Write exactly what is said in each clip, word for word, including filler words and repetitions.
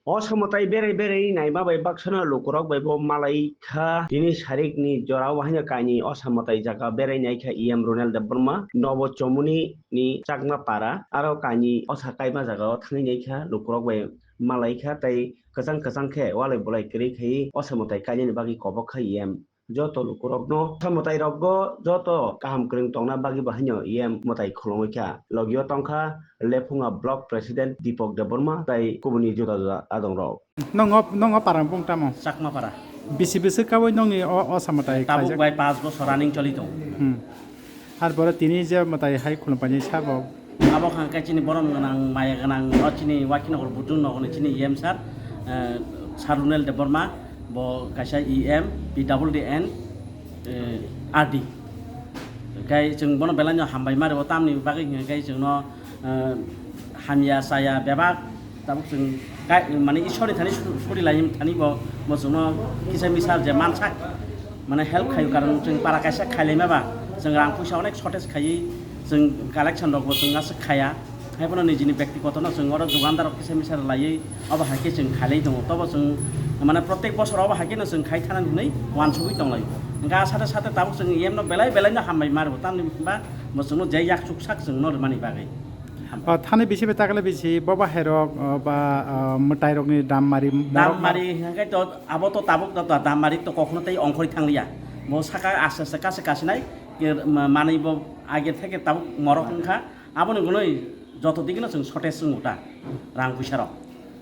O samwtai berai berai naima bai baksano lukurok bai bo malai kha. Tini sarikni jora o haino kainwi o samwtai jaga berai nai kha E M Ronel Debbarma. Nobo Chomoni ni Chakma Para aro kainwi o sa kaima jaga o thangwi nai kha lukurok bai malai kha tei kwchang kwchang khe walai bolai kwrwi khai o samwtai kainani bagwi kobok kha E M. Joto lukurokno, tha mwtairokgo joto kaham kwrwng tongna bagwi bo haino E M mwtai khulumwi kha. Logio tongkha Lephunga Block President Deepak Debbarma tei kubuni juda juda adongrok. Nongo, nongo parang bung tamo? Chakma Para. Bisi bisi kawi nongni o, o samwtai Tabuk khaijak? Bai panch bosor running choli tong. Hmm. Har boro tini je mwtai hai khulum paini sabo. Abo kha khe chini borom gwnang, maya gwnang, o chini Wakinagar Budung nogorni chini E M sir, eh, Sir Runel Debbarma, bo kaisa E M, P W D N, eh, R D. Kai chwng bono belai no hambai ma rwo, tamni bagwi hwnkhe kai chwngno, eh, hamya chaya bebak tabuk chwng kai, mane Ishwar ni thani su-, suri lai thani bo, bo chwngno kisa misa je mansak, mane help khayo, karon chwng para kaisa khailai ma ba, chwng rang puisa onek shortage khaiwi, chwng collection rok bo chwng aswk khaya, haiphano nijini byaktigoto no chwng oro dukandar rok kisa misa rwlaiwi obo hai khe chwng khailai tongo. Tobo chwng mane protek bosor obo hai khe no chwng khai thana hinwi uansugwi tonglaio. Hwnkhe a sate sate tabuk chwng E M no belai belai no hambai ma rwo, tamni hwnba bo chwngno je yak chuksak chwngno rwmani bagwi. O thani bisi bai takle bisi boba hai rok, o ba, o mwtai rokni dam mari morok Dam mari hwnkhe to abo to tabuk to dam mari to kokno tei ongkhorwi thangliya. Bo saka aste aste kase kasinai. Ke ma-, manwi bo age theke tabuk morok wngkha, aboni gunoi joto digino chwng shortage wngo ta rang puisa rok.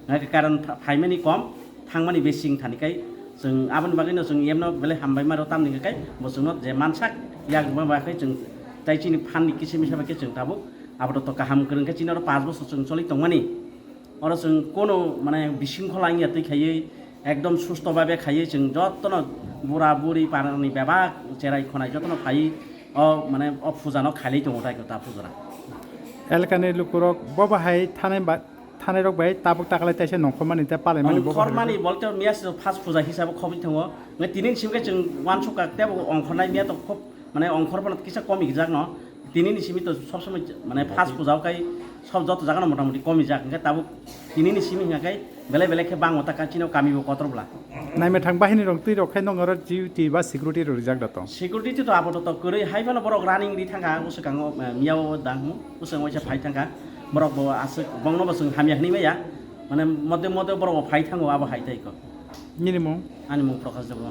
Hake karon pha-, phaimani kom, thangmani besi wngthani kai chwng aboni bagwino chwng E M no belai hambai ma rw tamni hwnkhe kai bo chwngno je mansak yak rwma bai khe chwng tai chini phan ni kisa misa bai khe chwng tabuk abo to kaham kwrwng khe chini oro panch bosor chwng choli tongmani. Oro chwng kono mane bisingkhola wngya twi khaiwi ekdom susto babe khaiwi chwng jotono bura buri parani bebak cherai khonai jotono phaiwi o mane o puja no khailai tongo tai ta puja rok. Elkani lukurok bo bahai thanai ba, thanai rok bai tabuk takalai taisa nongkhormani tei palaimani bo bahai Nongkhormani bolte miya se first puja hisabo khobwi tongo. Ngai tini ni simi khe chwng uansukha tebo ongkhornai miya to khub mane ongkhor phano kisa komi jak no. Tini ni simi to sob somoi mane first puja o kai sob joto jaga no mota moti komi jak, hingke tabuk tini ni simi hingka kai belai belai khe bangma ta kachino kami bo kotor bwla. Naimethang bahini rok twi rok khe nong oro duty ba security rok rijak da tong? Security to abo to kwrwi hai phano borok running ri thangkha o swkango, eh, miya o dang o swkango waisa phai thangkha borok bo aswk bongno bo chwng hamya hinwi maya mane mode mode borok bo phai thango abo hai tai ko. Nini mung? Ani mung Prakash Debbarma.